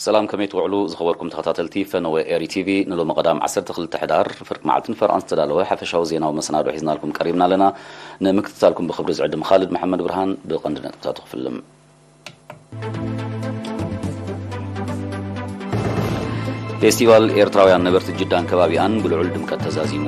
ሰላም፣ ከመይ ትውዕሉ ዝኸበርኩም ተኸታተልቲ ፈነወ ኤሪ ቲቪ? ንሎሚ ቀዳም ዓሰርተ ክልተ ሕዳር ፍርቂ መዓልትን ፈርቓን ዝተዳለወ ሓፈሻዊ ዜናዊ መሰናዶ ሒዝናልኩም ቀሪብና ኣለና። ንምክትታልኩም ብኽብሪ ዝዕድም ኻልድ መሓመድ ብርሃን። ብቐንዲ ነጥብታቱ ክፍልም። ፌስቲቫል ኤርትራውያን ነበርቲ ጅዳን ከባቢኣን ብልዑል ድምቀት ተዛዚሙ።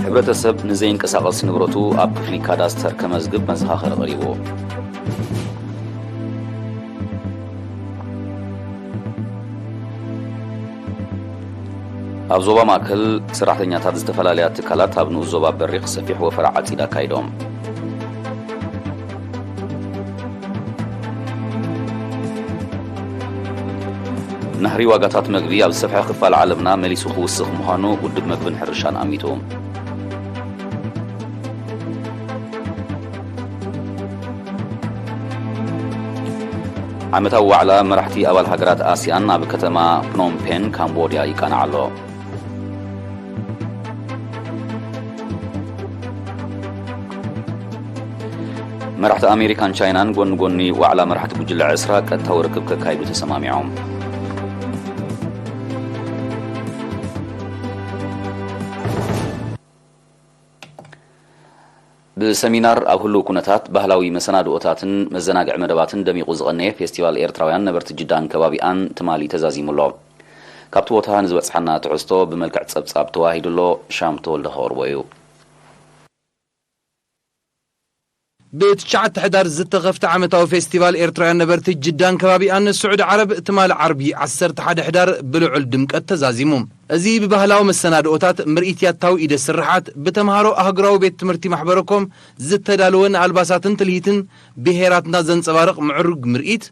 ሕብረተሰብ ንዘይንቀሳቐስ ንብረቱ ኣብ ክፍሊ ካዳስተር ከመዝግብ መዘኻኸሪ ቀሪቡ። ኣብ ዞባ ማእከል፣ ሰራሕተኛታት ዝተፈላለያ ትካላት ኣብ ንኡስ ዞባ በሪኽ ሰፊሕ ወፈራ ዓጺድ ኣካይዶም። ናህሪ ዋጋታት መግቢ ኣብ ዝሰፍሐ ክፋል ዓለምና መሊሱ ክውስኽ ምዃኑ ውድብ መግብን ሕርሻን ኣሚቱ። ዓመታዊ ዋዕላ መራሕቲ ኣባል ሃገራት ኣስያን ኣብ ከተማ ፕኖምፔን ካምቦድያ ይቃናዕ ኣሎ። መራሕቲ ኣሜሪካን ቻይናን ጎኒ ጎኒ ዋዕላ መራሕቲ ጉጅለ ዕስራ ቀጥታዊ ርክብ ከካይዱ ተሰማሚዖም። ብሰሚናር ኣብ ህሉው ኩነታት፣ ባህላዊ መሰናድኦታትን መዘናግዒ መደባትን ደሚቑ ዝቐነየ ፌስቲቫል ኤርትራውያን ነበርቲ ጅዳን ከባቢኣን ትማሊ ተዛዚሙ ኣሎ። ካብቲ ቦታ ንዝበጽሓና ትሕዝቶ ብመልክዕ ጸብጻብ ተዋሂዱ ኣሎ። ሻም ተወልደ ከቕርቦ እዩ። ብትሽዓተ ሕዳር ዝተኸፍተ ዓመታዊ ፌስቲቫል ኤርትራውያን ነበርቲ ጅዳን ከባቢኣን ስዑዲ ዓረብ ትማሊ ዓርቢ ዓሰርተ ሓደ ሕዳር ብልዑል ድምቀት ተዛዚሙ። እዚ ብባህላዊ መሰናድኦታት፣ ምርኢት ያታዊ ኢደ ስርሓት፣ ብተምሃሮ ኣህጉራዊ ቤት ትምህርቲ ማሕበረኮም ዝተዳለወ ንኣልባሳትን ትልሂትን ብሄራትና ዘንጸባርቕ ምዕሩግ ምርኢት፣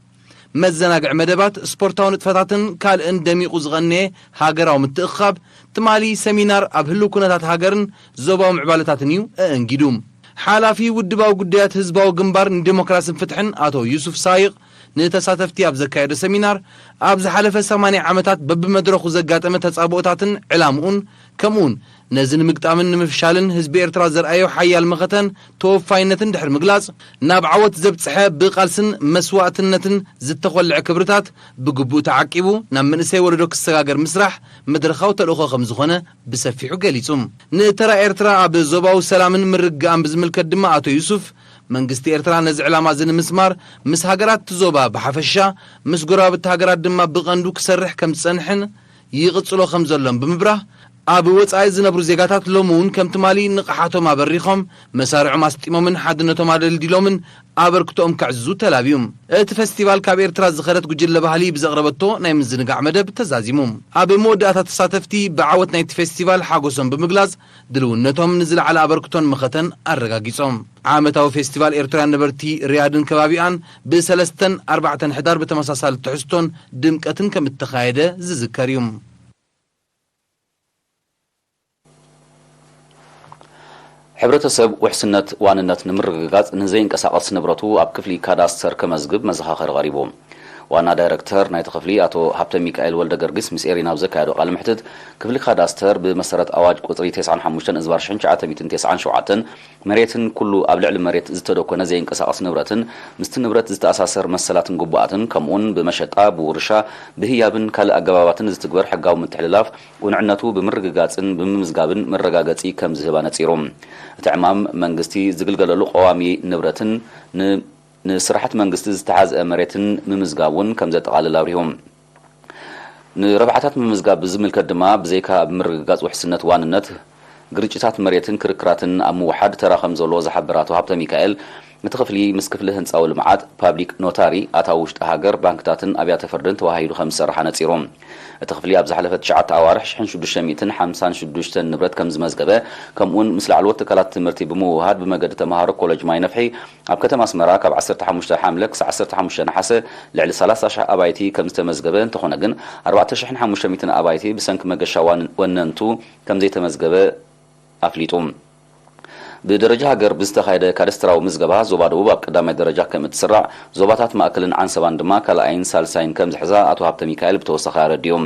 መዘናግዒ መደባት፣ ስፖርታዊ ንጥፈታትን ካልእን ደሚቑ ዝቐነየ ሃገራዊ ምትእኽኻብ፣ ትማሊ ሰሚናር ኣብ ህሉው ኩነታት ሃገርን ዞባዊ ምዕባለታትን እዩ ኣአንጊዱ። ሓላፊ ውድባዊ ጉዳያት ህዝባዊ ግንባር ንዴሞክራስን ፍትሕን ኣቶ ዩሱፍ ሳይቕ ንተሳተፍቲ ኣብ ዘካየዶ ሰሚናር፣ ኣብ ዝሓለፈ ሰማንያ ዓመታት በብመድረኹ ዘጋጠመ ተጻብኦታትን ዕላምኡን፣ ከምኡውን ነዚ ንምግጣምን ንምፍሻልን ህዝቢ ኤርትራ ዘርኣዮ ሓያል መኸተን ተወፋይነትን ድሕሪ ምግላጽ፣ ናብ ዓወት ዘብጽሐ ብቃልስን መስዋእትነትን ዝተኾልዐ ክብርታት ብግቡእ ተዓቂቡ ናብ መንእሰይ ወለዶ ክሰጋገር ምስራሕ መድረኻዊ ተልእኾ ከም ዝኾነ ብሰፊሑ ገሊጹ። ንተራ ኤርትራ ኣብ ዞባዊ ሰላምን ምርግጋእን ብዝምልከት ድማ ኣቶ ዩሱፍ፣ መንግስቲ ኤርትራ ነዚ ዕላማ እዚ ንምስማር ምስ ሃገራት እቲ ዞባ ብሓፈሻ፣ ምስ ጎረባብቲ ሃገራት ድማ ብቐንዱ ክሰርሕ ከም ዝጸንሕን ይቕጽሎ ከም ዘሎን ብምብራህ፣ ኣብ ወጻኢ ዝነብሩ ዜጋታት ሎሚ እውን ከም ትማሊ ንቕሓቶም ኣበሪኾም፣ መሳርዖም ኣስጢሞምን ሓድነቶም ኣደልዲሎምን ኣበርክቶኦም ከዕዝዙ ተላብዩ። እቲ ፈስቲቫል ካብ ኤርትራ ዝኸደት ጉጅለ ባህሊ ብዘቕረበቶ ናይ ምዝንጋዕ መደብ ተዛዚሙ። ኣብ መወዳእታ ተሳተፍቲ ብዓወት ናይቲ ፌስቲቫል ሓጎሶም ብምግላጽ፣ ድልውነቶም ንዝለዓለ ኣበርክቶን መኸተን ኣረጋጊጾም። ዓመታዊ ፌስቲቫል ኤርትራውያን ነበርቲ ሪያድን ከባቢኣን ብሰለስተን ኣርባዕተን ሕዳር ብተመሳሳሊ ትሕዝቶን ድምቀትን ከም እተኻየደ ዝዝከር እዩ። ሕብረተሰብ ውሕስነት ዋንነት ንምርግጋጽ ንዘይንቀሳቐስ ንብረቱ ኣብ ክፍሊ ካዳስተር ከመዝግብ መዘኻኸሪ ቀሪቡ። ዋና ዳይረክተር ናይቲ ክፍሊ ኣቶ ሃብተ ሚካኤል ወልደ ገርግስ ምስ ኤሪና ኣብ ዘካየዶ ቃለ መሕትት፣ ክፍሊ ካዳስተር ብመሰረት ኣዋጅ ቁጽሪ ተስዓን ሓሙሽተን እዝባር ሽሕን ትሽዓተ ሚእትን ተስዓን ሸውዓተን መሬትን ኩሉ ኣብ ልዕሊ መሬት ዝተደኮነ ዘይንቀሳቐስ ንብረትን ምስቲ ንብረት ዝተኣሳሰር መሰላትን ግቡኣትን ከምኡውን ብመሸጣ፣ ብውርሻ፣ ብህያብን ካልእ ኣገባባትን ዝትግበር ሕጋዊ ምትሕልላፍ ቅኑዕነቱ ብምርግጋጽን ብምምዝጋብን መረጋገጺ ከም ዝህብ ኣነጺሩ። እቲ ዕማም መንግስቲ ዝግልገለሉ ቀዋሚ ንብረትን ን-፣ ንስራሕቲ መንግስቲ ዝተሓዝአ መሬትን ምምዝጋብ እውን ከም ዘጠቓልል ኣብሪሁ። ንረብሓታት ምምዝጋብ ብዝምልከት ድማ ብዘይካ ኣብ ምርግጋጽ ውሕስነት ዋንነት፣ ግርጭታት መሬትን ክርክራትን ኣብ ምውሓድ ተራ ከም ዘለዎ ዝሓበረ ኣቶ ሃብተ ሚካኤል፣ እቲ ክፍሊ ምስ ክፍሊ ህንጻዊ ልምዓት፣ ፓብሊክ ኖታሪ፣ ኣታዊ ውሽጢ ሃገር፣ ባንክታትን ኣብያተ ፍርድን ተዋሃሂዱ ከም ዝሰርሕ ኣነጺሩ። እቲ ክፍሊ ኣብ ዝሓለፈ ትሽዓተ ኣዋርሕ ሽሕን ሽዱሽተ ሚእትን ሓምሳን ሽዱሽተን ንብረት ከም ዝመዝገበ፣ ከምኡውን ምስ ላዕለዎት ትካላት ትምህርቲ ብምውህሃድ ብመገዲ ተምሃሮ ኮለጅ ማይ ነፍሒ ኣብ ከተማ ኣስመራ ካብ ዓሰርተ ሓሙሽተ ሓምለ ክሳብ ዓሰርተ ሓሙሽተ ነሓሰ ልዕሊ ሰላሳ ሽሕ ኣባይቲ ከም ዝተመዝገበ፣ እንተኾነ ግን ኣርባዕተ ሽሕን ሓሙሽተ ሚእትን ኣባይቲ ብሰንኪ መገሻ ዋን-፣ ወነንቱ ከም ዘይተመዝገበ ኣፍሊጡ። ብደረጃ ሃገር ብዝተኻየደ ካዳስትራዊ ምዝገባ፣ ዞባ ደቡብ ኣብ ቀዳማይ ደረጃ ከም እትስራዕ፣ ዞባታት ማእከልን ዓንሰባን ድማ ካልኣይን ሳልሳይን ከም ዝሕዛ ኣቶ ሃብተ ሚካኤል ብተወሳኺ ኣረዲኡ።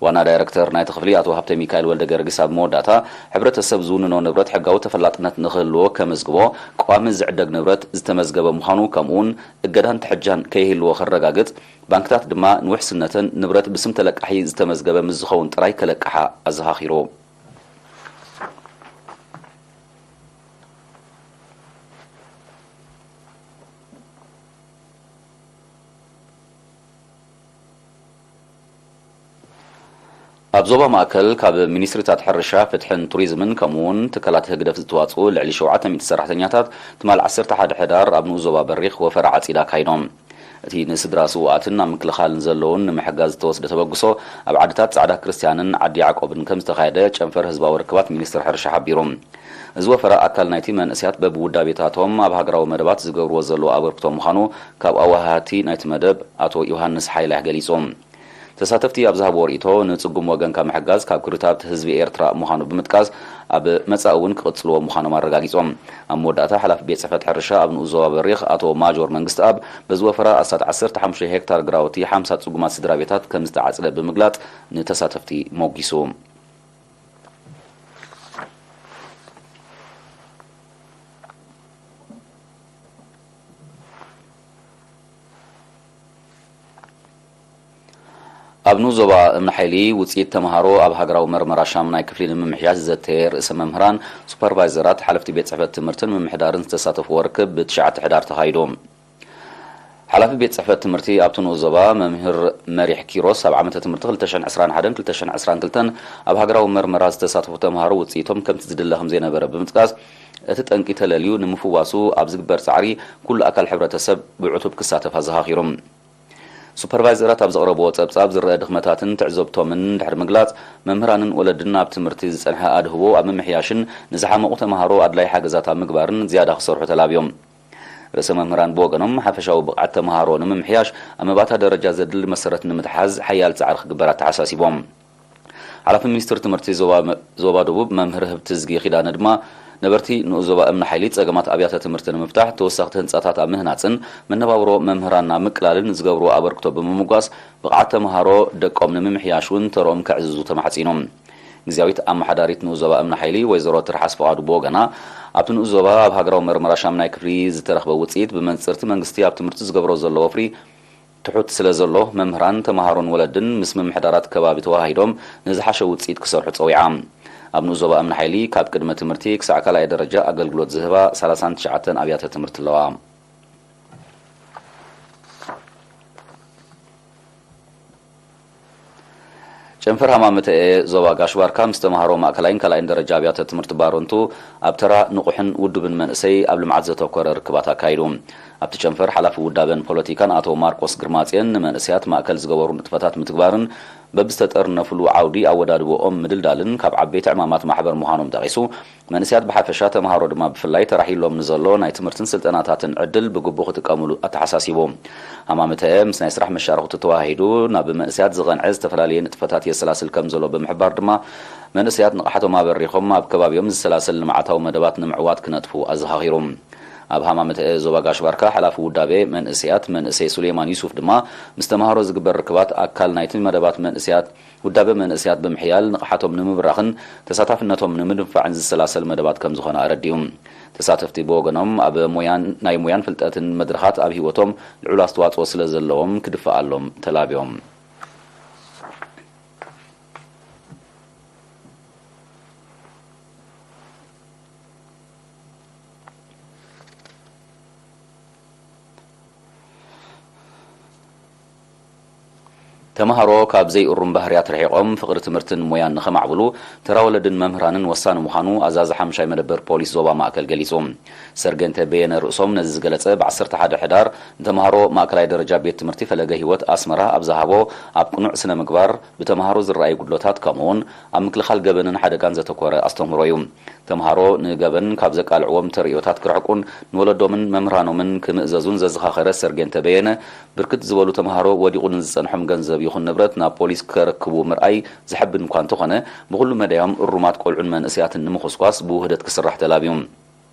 ዋና ዳይረክተር ናይቲ ክፍሊ ኣቶ ሃብተ ሚካኤል ወልደ ገርግስ ኣብ መወዳእታ፣ ሕብረተሰብ ዝውንኖ ንብረት ሕጋዊ ተፈላጥነት ንኽህልዎ ከመዝግቦ፣ ቀዋሚ ዝዕደግ ንብረት ዝተመዝገበ ምዃኑ፣ ከምኡውን እገዳን ትሕጃን ከይህልዎ ከረጋግጽ፣ ባንክታት ድማ ንውሕስነተን ንብረት ብስም ተለቃሒ ዝተመዝገበ ምስ ዝኸውን ጥራይ ከለቅሓ ኣዘኻኺሩ። ኣብ ዞባ ማእከል ካብ ሚኒስትሪታት ሕርሻ፣ ፍትሕን ቱሪዝምን ከምኡ እውን ትካላት ህግደፍ ዝተዋፅኡ ልዕሊ ሸውዓተ ሚእቲ ሰራሕተኛታት ትማል ዓሰርተ ሓደ ሕዳር ኣብ ንኡስ ዞባ በሪኽ ወፈራ ዓፂዳ ኣካይዶም። እቲ ንስድራ ስውኣትን ኣብ ምክልኻልን ዘለውን ንምሕጋዝ ዝተወስደ ተበግሶ ኣብ ዓድታት ጻዕዳ ክርስትያንን ዓዲ ያዕቆብን ከም ዝተኻየደ ጨንፈር ህዝባዊ ርክባት ሚኒስትር ሕርሻ ሓቢሩ። እዚ ወፈራ ኣካል ናይቲ መንእሰያት በብውዳቤታቶም ኣብ ሃገራዊ መደባት ዝገብርዎ ዘለዉ ኣበርክቶ ምዃኑ ካብ ኣወሃሃድቲ ናይቲ መደብ ኣቶ ዮሃንስ ሓይላህ ገሊጹ። ተሳተፍቲ ኣብ ዝሃብዎ ርእይቶ፣ ንጽጉም ወገንካ ምሕጋዝ ካብ ክብርታት ህዝቢ ኤርትራ ምዃኑ ብምጥቃስ፣ ኣብ መጻኢ እውን ክቕጽልዎ ምዃኖም ኣረጋጊጾም። ኣብ መወዳእታ፣ ሓላፊ ቤት ጽሕፈት ሕርሻ ኣብ ንኡስ ዞባ በሪኽ ኣቶ ማጆር መንግስትኣብ፣ በዚ ወፈራ ኣስታት ዓሰርተ ሓሙሽተ ሄክታር ግራውቲ ሓምሳ ጽጉማት ስድራ ቤታት ከም ዝተዓጽደ ብምግላጽ፣ ንተሳተፍቲ ሞጊሱ። ኣብ ንኡስ ዞባ እምኒ ሓይሊ ውፅኢት ተምሃሮ ኣብ ሃገራዊ መርመራ ሻምናይ ክፍሊ ንምምሕያሽ ዘተየ ርእሰ መምህራን፣ ሱፐርቫይዘራት፣ ሓለፍቲ ቤት ጽሕፈት ትምህርትን ምምሕዳርን ዝተሳተፍዎ ርክብ ብትሽዓተ ሕዳር ተኻይዱ። ሓላፊ ቤት ጽሕፈት ትምህርቲ ኣብቲ ንኡስ ዞባ መምህር መሪሕ ኪሮስ፣ ኣብ ዓመተ ትምህርቲ ክልተ ሽሕን ዕስራን ሓደን ክልተ ሽሕን ዕስራን ክልተን ኣብ ሃገራዊ መርመራ ዝተሳተፉ ተምሃሮ ውፅኢቶም ከምቲ ዝድለ ከም ዘይነበረ ብምጥቃስ፣ እቲ ጠንቂ ተለልዩ ንምፍዋሱ ኣብ ዝግበር ጻዕሪ ኩሉ ኣካል ሕብረተሰብ ብዕቱብ ክሳተፍ ኣዘኻኺሩ። ሱፐርቫይዘራት ኣብ ዘቕረብዎ ጸብጻብ ዝረአ ድኽመታትን ትዕዘብቶምን ድሕሪ ምግላጽ፣ መምህራንን ወለድን ኣብ ትምህርቲ ዝጸንሐ ኣድህቦ ኣብ ምምሕያሽን ንዝሓመቑ ተምሃሮ ኣድላይ ሓገዛት ኣብ ምግባርን ዝያዳ ክሰርሑ ተላብዮም። ርእሰ መምህራን ብወገኖም፣ ሓፈሻዊ ብቕዓት ተምሃሮ ንምምሕያሽ ኣብ መባእታ ደረጃ ዘድሊ መሰረት ንምትሓዝ ሓያል ጻዕሪ ክግበር ኣተሓሳሲቦም። ሓላፊ ሚኒስትሪ ትምህርቲ ዞባ፣ ዞባ ደቡብ መምህር ህብትዝጊ ኪዳነ ድማ፣ ነበርቲ ንኡስ ዞባ እምኒ ሓይሊ ጸገማት ኣብያተ ትምህርቲ ንምፍታሕ፣ ተወሰኽቲ ህንጻታት ኣብ ምህናጽን መነባብሮ መምህራን ኣብ ምቅላልን ዝገብርዎ ኣበርክቶ ብምምጓስ፣ ብቕዓት ተምሃሮ ደቆም ንምምሕያሽ እውን ተርኦም ከዕዝዙ ተማሕጺኑ። ግዝያዊት ኣመሓዳሪት ንኡስ ዞባ እምኒ ሓይሊ ወይዘሮ ትርሓስ ፍቓዱ ብወገና፣ ኣብቲ ንኡስ ዞባ ኣብ ሃገራዊ መርመራ ሻምናይ ክፍሊ ዝተረኽበ ውጽኢት፣ ብመንጽርቲ መንግስቲ ኣብ ትምህርቲ ዝገብሮ ዘሎ ወፍሪ ትሑት ስለ ዘሎ፣ መምህራን፣ ተምሃሮን ወለድን ምስ ምምሕዳራት ከባቢ ተወሃሂዶም ንዝሓሸ ውጽኢት ክሰርሑ ጸዊዓ። ኣብ ንኡስ ዞባ እምኒ ሓይሊ ካብ ቅድመ ትምህርቲ ክሳዕ ካልኣይ ደረጃ ኣገልግሎት ዝህባ ሰላሳን ትሽዓተን ኣብያተ ትምህርቲ ኣለዋ። ጨንፈር ሃማመተኤ ዞባ ጋሽ ባርካ ምስ ተምሃሮ ማእከላይን ካልኣይን ደረጃ ኣብያተ ትምህርቲ ባረንቱ ኣብ ተራ ንቑሕን ውዱብን መንእሰይ ኣብ ልምዓት ዘተኮረ ርክባት ኣካይዱ። ኣብቲ ጨንፈር ሓላፊ ውዳበን ፖለቲካን ኣቶ ማርቆስ ግርማጽዮን፣ ንመንእሰያት ማእከል ዝገበሩ ንጥፈታት ምትግባርን በብዝተጠርነፍሉ ዓውዲ ኣወዳድቦኦም ምድልዳልን ካብ ዓበይቲ ዕማማት ማሕበር ምዃኖም ጠቒሱ፣ መንእሰያት ብሓፈሻ፣ ተምሃሮ ድማ ብፍላይ፣ ተራሒሎም ንዘሎ ናይ ትምህርትን ስልጠናታትን ዕድል ብግቡእ ክጥቀምሉ ኣተሓሳሲቡ። ሃማመተኤ ምስ ናይ ስራሕ መሻርኽቱ ተወሃሂዱ ናብ መንእሰያት ዝቐንዐ ዝተፈላለየ ንጥፈታት የሰላስል ከም ዘሎ ብምሕባር ድማ፣ መንእሰያት ንቕሓቶም ኣበሪኾም ኣብ ከባቢኦም ዝሰላሰል ልምዓታዊ መደባት ንምዕዋት ክነጥፉ ኣዘኻኺሩ። ኣብ ሃማመተኤ ዞባ ጋሽ ባርካ ሓላፊ ውዳቤ መንእሰያት መንእሰይ ሱሌማን ዩሱፍ ድማ፣ ምስ ተምሃሮ ዝግበር ርክባት ኣካል ናይቲ መደባት መንእሰያት ውዳበ መንእሰያት ብምሕያል ንቕሓቶም ንምብራኽን ተሳታፍነቶም ንምድንፋዕን ዝሰላሰል መደባት ከም ዝኾነ ኣረዲኡ። ተሳተፍቲ ብወገኖም ኣብ ሞያን፣ ናይ ሞያን ፍልጠትን መድረኻት ኣብ ህይወቶም ልዑል ኣስተዋጽኦ ስለ ዘለዎም ክድፈኣሎም ተላብዮም። ተምሃሮ ካብ ዘይእሩም ባህርያት ርሒቖም ፍቕሪ ትምህርትን ሞያን ንኸማዕብሉ ተራ ወለድን መምህራንን ወሳኒ ምዃኑ ኣዛዚ ሓምሻይ መደበር ፖሊስ ዞባ ማእከል ገሊጹ። ሰርገንተ በየነ ርእሶም ነዚ ዝገለጸ ብ ዓሰርተ ሓደ ሕዳር ንተምሃሮ ማእከላይ ደረጃ ቤት ትምህርቲ ፈለገ ህይወት ኣስመራ ኣብ ዝሃቦ ኣብ ቅኑዕ ስነ ምግባር ብተምሃሮ ዝረኣዩ ጉድለታት ከምኡውን ኣብ ምክልኻል ገበንን ሓደጋን ዘተኮረ ኣስተምህሮ እዩ። ተምሃሮ ንገበን ካብ ዘቃልዕዎም ተርእዮታት ክርሕቁን ንወለዶምን መምህራኖምን ክምእዘዙን ዘዘኻኸረ ሰርጌን ተበየነ፣ ብርክት ዝበሉ ተምሃሮ ወዲቑ ንዝጸንሖም ገንዘብ ይኹን ንብረት ናብ ፖሊስ ከረክቡ ምርኣይ ዘሐብን እኳ እንተኾነ፣ ብኹሉ መዳዮም እሩማት ቆልዑን መንእሰያትን ንምኹስኳስ ብውህደት ክስራሕ ተላብዩ።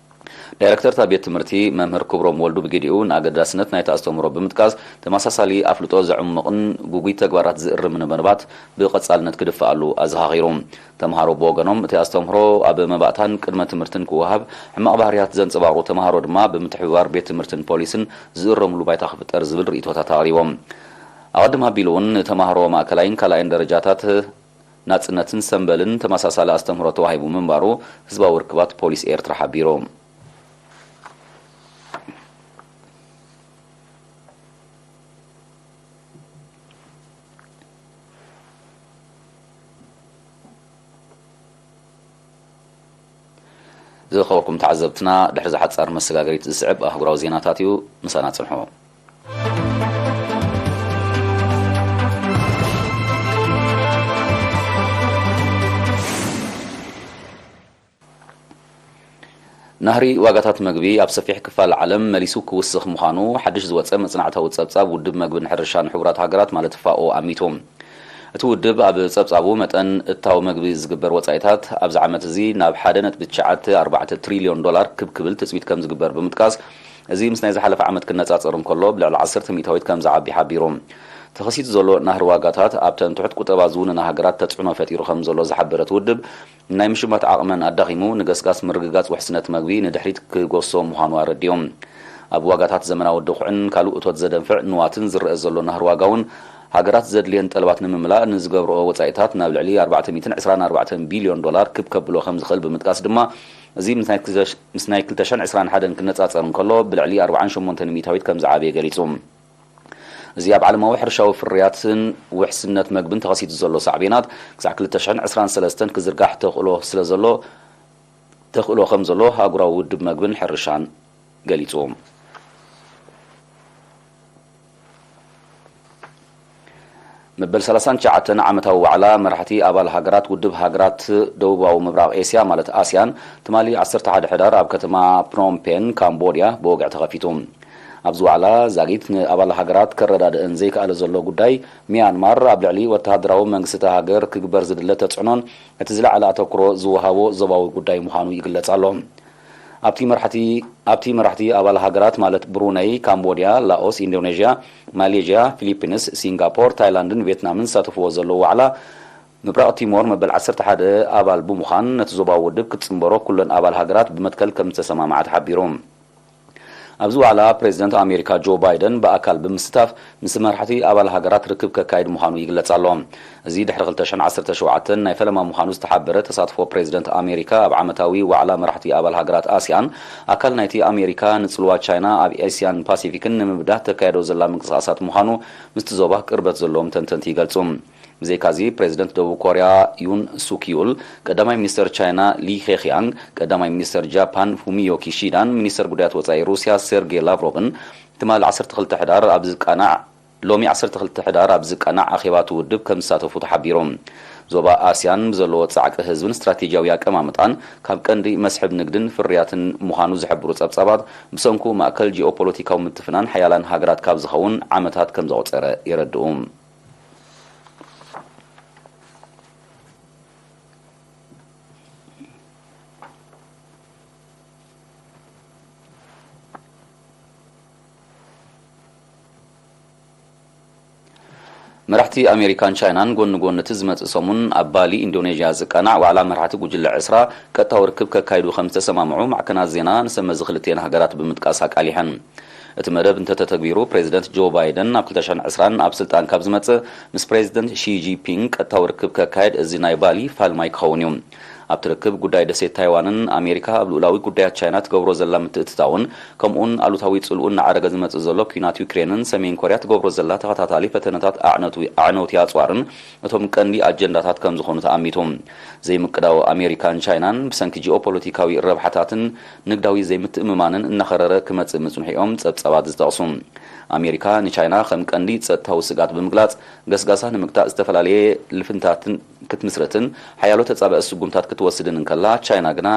ዳይረክተር እታ ቤት ትምህርቲ መምህር ክብሮም ወልዱ ብግዲኡ፣ ንኣገዳስነት ናይቲ ኣስተምህሮ ብምጥቃስ፣ ተመሳሳሊ ኣፍልጦ ዘዕምቕን ግጉይ ተግባራት ዝእርምን መደባት ብቐጻልነት ክድፍኣሉ ኣዘኻኺሩ። ተምሃሮ ብወገኖም፣ እቲ ኣስተምህሮ ኣብ መባእታን ቅድመ ትምህርትን ክወሃብ፣ ሕማቕ ባህርያት ዘንጸባርቑ ተምሃሮ ድማ ብምትሕብባር ቤት ትምህርትን ፖሊስን ዝእረምሉ ባይታ ክፍጠር ዝብል ርእይቶታት ኣቕሪቦም። ኣቐድም ኣቢሉ እውን ንተምሃሮ ማእከላይን ካልኣይን ደረጃታት ናጽነትን ሰምበልን ተመሳሳሊ ኣስተምህሮ ተዋሂቡ ምንባሩ ህዝባዊ ርክባት ፖሊስ ኤርትራ ሓቢሩ። ዝኸበርኩም ተዓዘብትና፣ ድሕሪ ዝሓጻር መሰጋገሪት ዝስዕብ ኣህጉራዊ ዜናታት እዩ። ምሳና ጽንሑ። ናህሪ ዋጋታት መግቢ ኣብ ሰፊሕ ክፋል ዓለም መሊሱ ክውስኽ ምዃኑ ሓድሽ ዝወጸ መጽናዕታዊ ጸብጻብ ውድብ መግብን ሕርሻን ሕቡራት ሃገራት ማለት ፋኦ ኣሚቱ። እቲ ውድብ ኣብ ጸብጻቡ መጠን እታው መግቢ ዝግበር ወጻኢታት ኣብዚ ዓመት እዚ ናብ ሓደ ነጥቢ ትሽዓተ ኣርባዕተ ትሪልዮን ዶላር ክብ ክብል ትጽቢት ከም ዝግበር ብምጥቃስ፣ እዚ ምስ ናይ ዝሓለፈ ዓመት ክነጻጸር እንከሎ ብልዕሊ ዓሰርተ ሚእታዊት ከም ዝዓቢ ሓቢሩ። ተኸሲቱ ዘሎ ናህሪ ዋጋታት ኣብተን ትሑት ቁጠባ ዝውንና ሃገራት ተጽዕኖ ፈጢሩ ከም ዘሎ ዝሓበረ እቲ ውድብ፣ ናይ ምሽማት ዓቕመን ኣዳኺሙ፣ ንገስጋስ ምርግጋጽ ውሕስነት መግቢ ንድሕሪት ክጎሶ ምዃኑ ኣረዲኦም። ኣብ ዋጋታት ዘመናዊ ድኹዕን ካልእ እቶት ዘደንፍዕ ንዋትን ዝረአ ዘሎ ናህሪ ዋጋ እውን፣ ሃገራት ዘድልየን ጠለባት ንምምላእ ንዝገብርኦ ወጻኢታት ናብ ልዕሊ ኣርባዕተ ሚእትን ዕስራን ኣርባዕተን ቢልዮን ዶላር ክብ ከብሎ ከም ዝኽእል ብምጥቃስ ድማ፣ እዚ ምስ ናይ ክልተ ሽ-፣ ምስ ናይ ክልተ ሽሕን ዕስራን ሓደን ክነጻጸር እንከሎ፣ ብልዕሊ ኣርባዓን ሸሞንተን ሚእታዊት ከም ዝዓበየ ገሊጹ። እዚ ኣብ ዓለማዊ ሕርሻዊ ፍርያትን ውሕስነት መግብን ተኸሲቱ ዘሎ ሳዕቤናት፣ ክሳዕ ክልተ ሽሕን ዕስራን ሰለስተን ክዝርጋሕ ተኽእሎ ስለ ዘሎ፣ ተኽእሎ ከም ዘሎ ኣህጉራዊ ውድብ መግብን ሕርሻን ገሊጹ። መበል ሰላሳን ትሽዓተን ዓመታዊ ዋዕላ መራሕቲ ኣባል ሃገራት ውድብ ሃገራት ደቡባዊ ምብራቕ ኤስያ፣ ማለት ኣስያን፣ ትማሊ ዓሰርተ ሓደ ሕዳር ኣብ ከተማ ፕኖምፔን፣ ካምቦድያ፣ ብወግዒ ተኸፊቱ። ኣብዚ ዋዕላ፣ ዛጊት ንኣባል ሃገራት ከረዳድእን ዘይከኣለ ዘሎ ጉዳይ ሚያንማር፣ ኣብ ልዕሊ ወተሃደራዊ መንግስቲ እታ ሃገር ክግበር ዝድለ ተጽዕኖን እቲ ዝለዓለ ኣተኩሮ ዝወሃቦ ዞባዊ ጉዳይ ምዃኑ ይግለጽ ኣሎ። ኣብቲ መራሕቲ፣ ኣብቲ መራሕቲ ኣባል ሃገራት ማለት ብሩነይ፣ ካምቦድያ፣ ላኦስ፣ ኢንዶኔዥያ፣ ማሌዥያ፣ ፊሊፒንስ፣ ሲንጋፖር፣ ታይላንድን ቪየትናምን ዝሳተፍዎ ዘለዉ ዋዕላ፣ ምብራቕ ቲሞር መበል ዓሰርተ ሓደ ኣባል ብምዃን ነቲ ዞባዊ ውድብ ክትጽንበሮ ኩለን ኣባል ሃገራት ብመትከል ከም ዝተሰማምዓ ተሓቢሩ። ኣብዚ ዋዕላ ፕሬዚደንት ኣሜሪካ ጆ ባይደን ብኣካል ብምስታፍ ምስ መራሕቲ ኣባል ሃገራት ርክብ ከካይድ ምዃኑ ይግለጽ ኣሎ። እዚ ድሕሪ ክልተ ሽሕን ዓሰርተ ሸውዓተን ናይ ፈለማ ምዃኑ ዝተሓበረ ተሳትፎ ፕሬዚደንት ኣሜሪካ ኣብ ዓመታዊ ዋዕላ መራሕቲ ኣባል ሃገራት ኣስያን ኣካል ናይቲ ኣሜሪካ ንጽልዋ ቻይና ኣብ ኤስያን ፓሲፊክን ንምብዳህ ተካየዶ ዘላ ምንቅስቓሳት ምዃኑ ምስቲ ዞባ ቅርበት ዘለዎም ተንተንቲ ይገልጹ። ብዘይካዚ፣ ፕሬዚደንት ደቡብ ኮርያ ዩን ሱክ ዩል፣ ቀዳማይ ሚኒስተር ቻይና ሊ ኬክያንግ፣ ቀዳማይ ሚኒስተር ጃፓን ፉሚዮ ኪሺዳን ሚኒስተር ጉዳያት ወጻኢ ሩስያ ሴርጌ ላቭሮቭን ትማሊ ዓሰርተ ክልተ ሕዳር ኣብ ዝቃናዕ ሎሚ ዓሰርተ ክልተ ሕዳር ኣብ ዝቃናዕ ኣኼባ እቲ ውድብ ከም ዝሳተፉ ተሓቢሩ። ዞባ ኣስያን ብዘለዎ ጻዕቂ ህዝብን ስትራቴጂያዊ ኣቀማምጣን ካብ ቀንዲ መስሕብ ንግድን ፍርያትን ምዃኑ ዝሕብሩ ጸብጻባት፣ ብሰንኩ ማእከል ጂኦፖለቲካዊ ምትፍናን ሓያላን ሃገራት ካብ ዝኸውን ዓመታት ከም ዘቑጸረ የረድኡ። መራሕቲ ኣሜሪካን ቻይናን ጎኒ ጎኒ እቲ ዝመጽእ ሰሙን ኣብ ባሊ ኢንዶኔዥያ ዝቃናዕ ዋዕላ መራሕቲ ጉጅለ ዕስራ ቀጥታዊ ርክብ ከካይዱ ከም ዝተሰማምዑ ማዕከናት ዜና ንሰብ መዚ ክልቲኤን ሃገራት ብምጥቃስ ኣቃሊሐን። እቲ መደብ እንተተተግቢሩ፣ ፕሬዚደንት ጆ ባይደን ኣብ ክልተ ሽሕን ዕስራን ኣብ ስልጣን ካብ ዝመጽእ፣ ምስ ፕሬዚደንት ሺ ጂንፒንግ ቀጥታዊ ርክብ ከካየድ እዚ ናይ ባሊ ፋልማይ ክኸውን እዩ። ኣብቲ ርክብ፣ ጉዳይ ደሴት ታይዋንን ኣሜሪካ ኣብ ልኡላዊ ጉዳያት ቻይና ትገብሮ ዘላ ምትእትታውን፣ ከምኡውን ኣሉታዊ ጽልኡ እናዓረገ ዝመጽእ ዘሎ ኲናት ዩክሬንን ሰሜን ኮርያ ትገብሮ ዘላ ተኸታታሊ ፈተነታት ኣዕነቱ-፣ ኣዕነውቲ ኣጽዋርን እቶም ቀንዲ ኣጀንዳታት ከም ዝኾኑ ተኣሚቱ። ዘይምቅዳው ኣሜሪካን ቻይናን ብሰንኪ ጂኦፖለቲካዊ ረብሓታትን ንግዳዊ ዘይምትእምማንን እናኸረረ ክመጽእ ምጽንሑ እዮም ጸብጻባት ዝጠቕሱ። ኣሜሪካ ንቻይና ከም ቀንዲ ጸጥታዊ ስግኣት ብምግላጽ፣ ገስጋሳ ንምግታእ ዝተፈላለየ ልፍንታትን ክትምስርትን ሓያሎ ተጻባኢ ስጉምታት ክትወስድን እንከላ፣ ቻይና ግና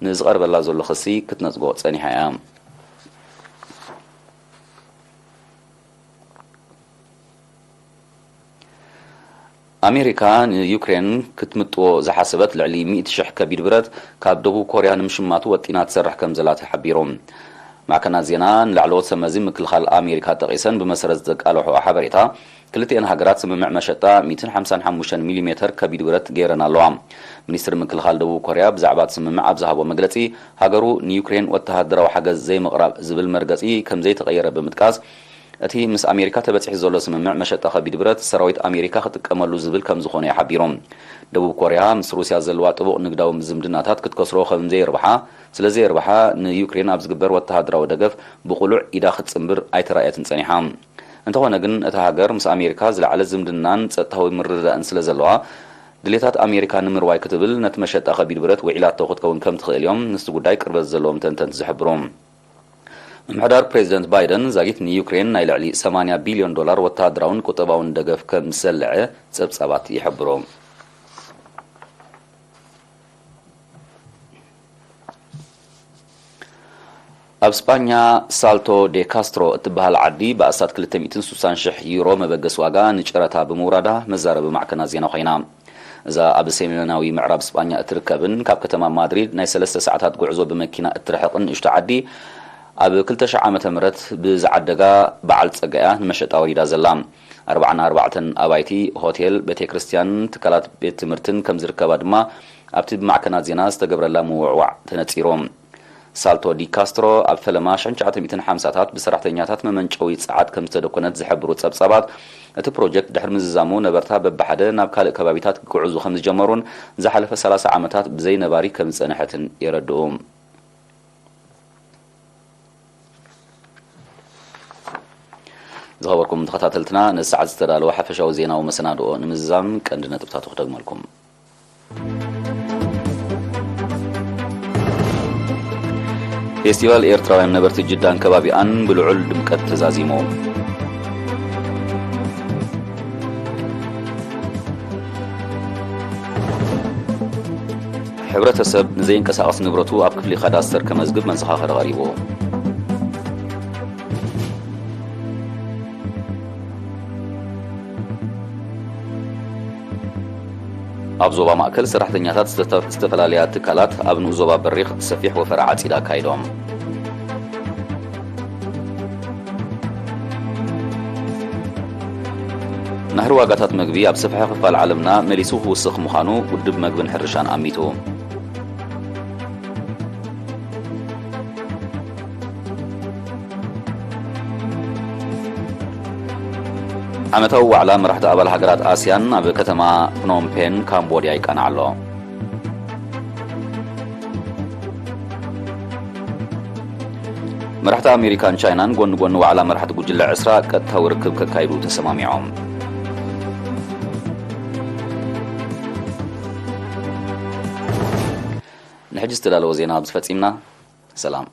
ንዝቐርበላ ዘሎ ክሲ ክትነጽጎ ጸኒሓ እያ። ኣሜሪካ ንዩክሬን ክትምጥዎ ዝሓሰበት ልዕሊ ሚእቲ ሽሕ ከቢድ ብረት ካብ ደቡብ ኮርያ ንምሽማቱ ወጢና ትሰርሕ ከም ዘላ ተሓቢሩ። ማዕከናት ዜና ንላዕለዎት ሰመዚ ምክልኻል ኣሜሪካ ጠቒሰን ብመሰረት ዘቃልሖ ሓበሬታ፣ ክልቲኤን ሃገራት ስምምዕ መሸጣ ሚእትን ሓምሳን ሓሙሽተን ሚሊሜተር ከቢድ ብረት ገይረን ኣለዋ። ሚኒስትሪ ምክልኻል ደቡብ ኮርያ ብዛዕባ እቲ ስምምዕ ኣብ ዝሃቦ መግለጺ፣ ሃገሩ ንዩክሬን ወተሃደራዊ ሓገዝ ዘይምቕራብ ዝብል መርገጺ ከም ዘይተቐየረ ብምጥቃስ፣ እቲ ምስ ኣሜሪካ ተበጺሑ ዘሎ ስምምዕ መሸጣ ከቢድ ብረት ሰራዊት ኣሜሪካ ክጥቀመሉ ዝብል ከም ዝኾነ እዩ ሓቢሩ። ደቡብ ኮርያ ምስ ሩስያ ዘለዋ ጥቡቕ ንግዳዊ ዝምድናታት ክትከስሮ ከም ዘይርብሓ፣ ስለ ዘይርብሓ ንዩክሬን ኣብ ዝግበር ወተሃደራዊ ደገፍ ብቕሉዕ ኢዳ ክትጽንብር ኣይተራእየትን ጸኒሓ። እንተኾነ ግን፣ እታ ሃገር ምስ ኣሜሪካ ዝለዓለ ዝምድናን ጸጥታዊ ምርድዳእን ስለ ዘለዋ፣ ድሌታት ኣሜሪካ ንምርዋይ ክትብል ነቲ መሸጣ ከቢድ ብረት ውዒላቶ ክትከውን ከም ትኽእል እዮም ምስቲ ጉዳይ ቅርበት ዘለዎም ተንተንቲ ዝሕብሩ። ምምሕዳር ፕሬዚደንት ባይደን ዛጊት ንዩክሬን ናይ ልዕሊ ሰማንያ ቢልዮን ዶላር ወተሃደራውን ቁጠባውን ደገፍ ከም ዝሰልዐ ጸብጻባት ይሕብሩ። ኣብ ስጳኛ ሳልቶ ዴ ካስትሮ እትበሃል ዓዲ ብኣስታት ክልተ ሚእትን ስሳን ሽሕ ዩሮ መበገሲ ዋጋ ንጨረታ ብምውራዳ መዛረቢ ማዕከናት ዜና ኮይና። እዛ ኣብ ሰሜናዊ ምዕራብ ስጳኛ እትርከብን ካብ ከተማ ማድሪድ ናይ ሰለስተ ሰዓታት ጉዕዞ ብመኪና እትርሕቕ ንእሽቶ ዓዲ፣ ኣብ ክልተ ሽሕ ዓመተ ምህረት ብዝዓደጋ በዓል ጸጋ እያ ንመሸጣ ወሪዳ ዘላ። ኣርባዓን ኣርባዕተን ኣባይቲ፣ ሆቴል፣ ቤተ ክርስቲያን፣ ትካላት ቤት ትምህርትን ከም ዝርከባ ድማ ኣብቲ ብማዕከናት ዜና ዝተገብረላ ምውዕዋዕ ተነጺሩ። ሳልቶ ዲ ካስትሮ ኣብ ፈለማ ሽሕን ትሽዓተ ሚእትን ሓምሳታት ብሰራሕተኛታት መመንጨዊ ጸዓት ከም ዝተደኮነት ዝሕብሩ ጸብጻባት፣ እቲ ፕሮጀክት ድሕሪ ምዝዛሙ ነበርታ በብሓደ ናብ ካልእ ከባቢታት ክግዕዙ ከም ዝጀመሩን ዝሓለፈ ሰላሳ ዓመታት ብዘይ ነባሪ ከም ዝጸንሐትን የረድኡ። ዝኸበርኩም ተኸታተልትና፣ ነዚ ሰዓት ዝተዳለወ ሓፈሻዊ ዜናዊ መሰናድኦ ንምዝዛም ቀንዲ ነጥብታቱ ክደግመልኩም። ፌስቲቫል ኤርትራውያን ነበርቲ ጅዳን ከባቢኣን ብልዑል ድምቀት ተዛዚሙ። ሕብረተሰብ ንዘይንቀሳቐስ ንብረቱ ኣብ ክፍሊ ካዳስተር ከመዝግብ መዘኻኸሪ ቀሪቡ። ኣብ ዞባ ማእከል ሰራሕተኛታት ዝተተ-፣ ዝተፈላለያ ትካላት ኣብ ንኡስ ዞባ በሪኽ ሰፊሕ ወፈራ ዓጺዳ ኣካይዶም። ናህሪ ዋጋታት መግቢ ኣብ ሰፍሐ ክፋል ዓለምና መሊሱ ክውስኽ ምዃኑ ውድብ መግብን ሕርሻን ኣሚቱ። ዓመታዊ ዋዕላ መራሕቲ ኣባል ሃገራት ኣስያን ኣብ ከተማ ፕኖምፔን ካምቦድያ ይቃናዕ ኣሎ። መራሕቲ ኣሜሪካን ቻይናን ጎኒ ጎኒ ዋዕላ መራሕቲ ጉጅለ ዕስራ ቀጥታዊ ርክብ ከካይዱ ተሰማሚዖም። ንሕጂ ዝተዳለወ ዜና ኣብዚ ፈጺምና። ሰላም።